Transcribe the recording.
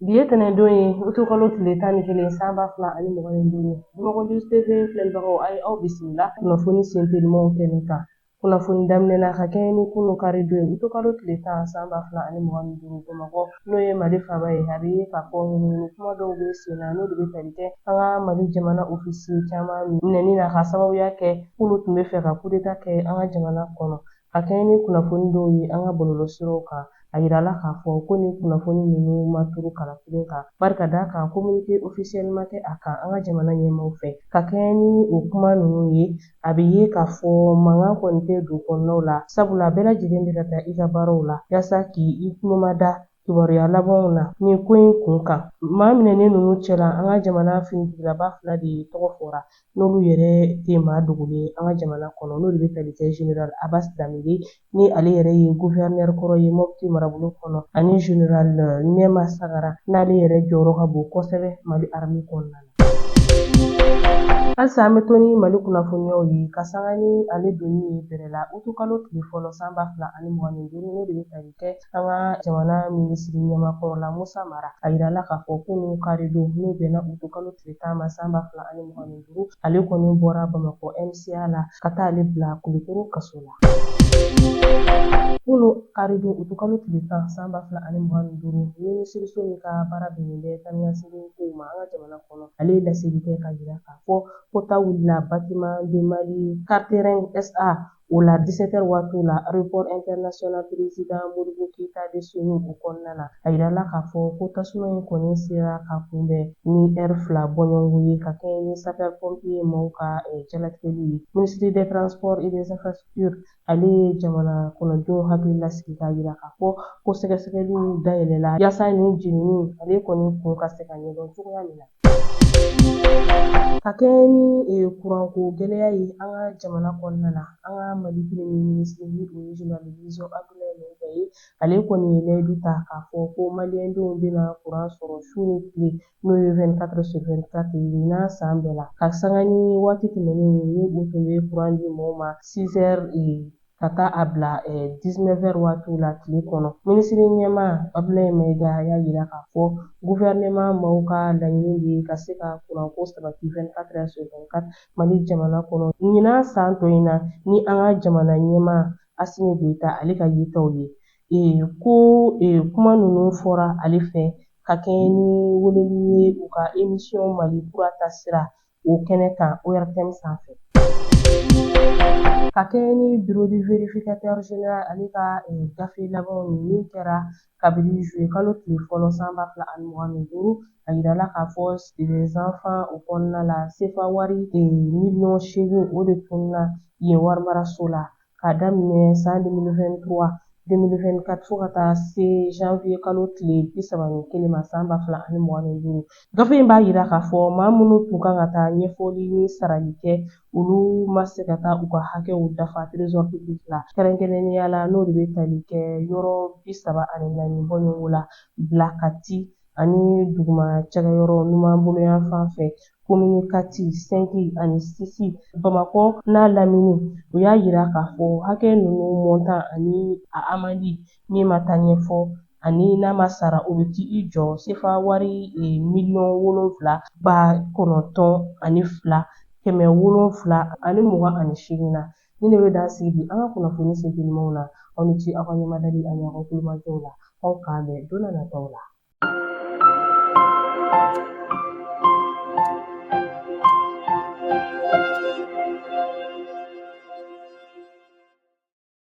Bi ye tɛnɛndon ye, utukalo tile 11 san 2025. Bamakɔ News TV filɛlibagaw, a ye aw bisimila kunnafoni sentelimanw kɛnɛ kan. Kunnafoni daminɛ na ka kɛɲɛ ni kunun karidon ye, utukalo tile 10 san 2025, Bamakɔ, n'o ye Mali faaba ye, a bɛ ye k'a fɔ ŋunuŋunu kuma dɔw bɛ sen na, n'o de bɛ tali kɛ an ka Mali jamana ofisiye caman minɛni na k'a sababuya kɛ k'olu tun bɛ fɛ ka kudeta kɛ an ka jamana kɔnɔ. Ka kɛɲɛ ni kunnafoni dɔw ye an ka bɔlɔlɔsiraw kan, a yirala k'a fɔ ko nin kunnafoni ninnu ma turu kala kelen kan, bari ka d'a kan communiqué officiel ma kɛ a kan an ka jamana ɲɛmaaw fɛ. Ka kɛɲɛ ni o kuma ninnu ye, a bɛ ye k'a fɔ mankan kɔni tɛ dugu kɔnɔnaw la, sabula bɛɛ lajɛlen bɛ ka taa i ka baaraw la yaasa k'i tulo mada kibaruya labanw na nin ko in kun kan. Maa minɛnen ninnu cɛla, an ka jamana finitigilaba fila de tɔgɔ fɔra, n'olu yɛrɛ tɛ maa dogolen ye an ka jamana kɔnɔ, n'olu bɛ tali kɛ général Abbas Danbele, ni ale yɛrɛ ye gouverneur kɔrɔ ye Mopti marabolo kɔnɔ, ani général Nɛma Sagara, n'ale yɛrɛ jɔyɔrɔ ka bon kosɛbɛ Mali armée kɔnɔna na. Halisa an bɛ to ni Mali kunnafoniyaw ye ka sanga ni ale donni ye bɛrɛ la utukalo tile fɔlɔ san 2025, n'o de bɛ tali kɛ an ka jamana minisiri ɲɛmaa kɔrɔ la Musa Mara. A yirala k'a fɔ kunun karidon, n'o bɛnna utukalo tile 10 ma san 2025, ale kɔni bɔra Bamakɔ MCA la ka taa ale bila Kulukoro kaso la. Kunun karidon utukalo tile 10 san 2025, minisiriso min ka baara bɛnnen bɛ taa ni ka segin kow ma an ka jamana kɔnɔ, ale ye laseli kɛ ka jira k'a fɔ ko ta wulila bâtiment de Mali Catering SA o la 17 heures waatiw la, aéroport international président Modibo Keyita de Senu o kɔnɔna na. A yirala k'a fɔ ko tasuma in kɔni sera ka kunbɛn ni ɛri 2 bɔɲɔgɔnko ye, ka kɛɲɛ ni sapeur pompier maaw ka jalatigɛliw ye. Ministre des Transports et des Infrastructures, ale ye jamana kɔnɔdenw hakili lasigi k'a jira k'a fɔ ko sɛgɛsɛgɛliw dayɛlɛla yaasa nin jenini ale kɔni kun ka se ka ɲɛdɔn cogoya min na. Ka kɛɲɛ ni kuranko gɛlɛya ye an ka jamana kɔnɔna na, an ka Mali premier ministre, ni o ye général de division Abdoulaye Maïga ye, ale kɔni ye layidu ta k'a fɔ ko maliyɛndenw bɛna kuran sɔrɔ su ni tile, n'o ye 24 sur 24 ye ɲinan san bɛɛ la, ka sanga ni waati tɛmɛnen ye, ni u tun bɛ kuran di mɔgɔw ma 6 heures ka taa a bila 19 heures waatiw la tile kɔnɔ. Minisiri ɲɛmaa Abdoulaye Maïga y'a jira k'a fɔ gouvernement maaw ka laɲini de ye ka se ka kuranko sabati 24 heures sur 24 Mali jamana kɔnɔ ɲinan san tɔ in na, ni an ka jamana ɲɛmaa Assimi Goïta ale ka yetaw ye. Ko kuma ninnu fɔra ale fɛ ka kɛɲɛ ni weleli ye u ka émission Mali kura taasira o kɛnɛ kan ORTM sanfɛ. Ka kɛɲɛ ni bureau du vérificateur général ale ka gafe labanw ye min kɛra kabini juillet kalo tile fɔlɔ san 2025, a yirala k'a fɔ les enfants o kɔnɔna la, sefa wari miliyɔn 8, o de tununna yen warimaraso la k'a daminɛ san 2023 2024 fo ka taa se janvier kalo tile 31 ma san 2025. Gafe in b'a jira k'a fɔ maa minnu tun kan ka taa ɲɛfɔli ni sarali kɛ, olu ma se ka taa u ka hakɛw dafa trésor public la, kɛrɛnkɛrɛnnenya la n'o de bɛ tali kɛ yɔrɔ 34 bɔɲɔgɔnko la bila Kati ani duguma cakɛyɔrɔ numanbolo yan fan fɛ, commune 4, 5 ani 6, Bamakɔ n'a lamini. U y'a jira k'a fɔ hakɛ ninnu montant ani a amende min ma taa ɲɛfɔ ani n'a ma sara, o bɛ t'i jɔ sefa wari miliyɔn 7 902 728 na. Ni ne bɛ dan sigi bi an ka kunnafoni sentelimanw na. Aw ni ce aw ka ɲɛmadali ani aw ka kulomajɔw la. Aw k'an bɛn don nataw la.